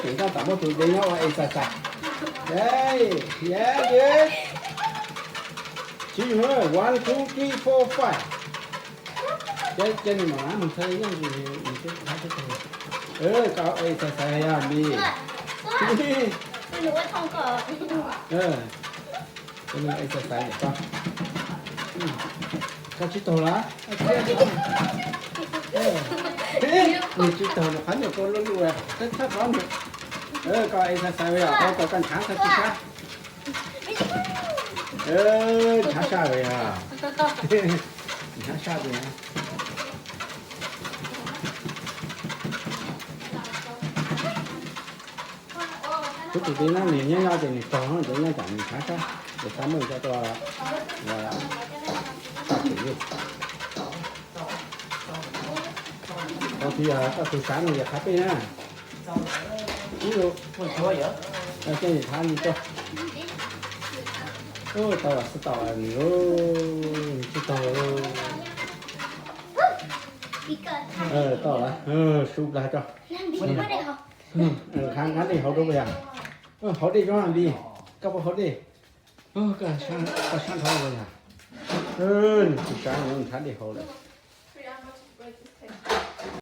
Tseem tab tom muab tus dev nyob ua exercise. Ej, yeah, good. Sib yug, one, two, three, four, five. Ces, ces nws mam mus txhais yeej, nws twb thab sib taug. Koj ua exercise yog Npis. Koj exercise niam koj. Koj sib taug lawm. Nws sib taug nws qhov nyuag kua lub lub, twb txhob pov nws. Koj exercise yog, koj, koj ntshav txhob tsis sab. Ntshav sab yog. Ntshav sab tiag. Kuv tus tij laug nws nyob nyob ces nws tsaug, ces nyob tsam nws ntshav sab, ces xa muaj cov rau toj tseem yug. Tau tias koj tus sav no yog qhav peb na. Ib lus, koj nyiam thav li koj. Tau los xwb, tau los nws, nws tsis tau. Tau los, sub plag tso. Nqa dej haus rau puas yog? Haus dej zoo Npis, koj puas haus dej? Koj sab nrho puas yog? Nws tsis sab, nws nrhav dej haus lawm.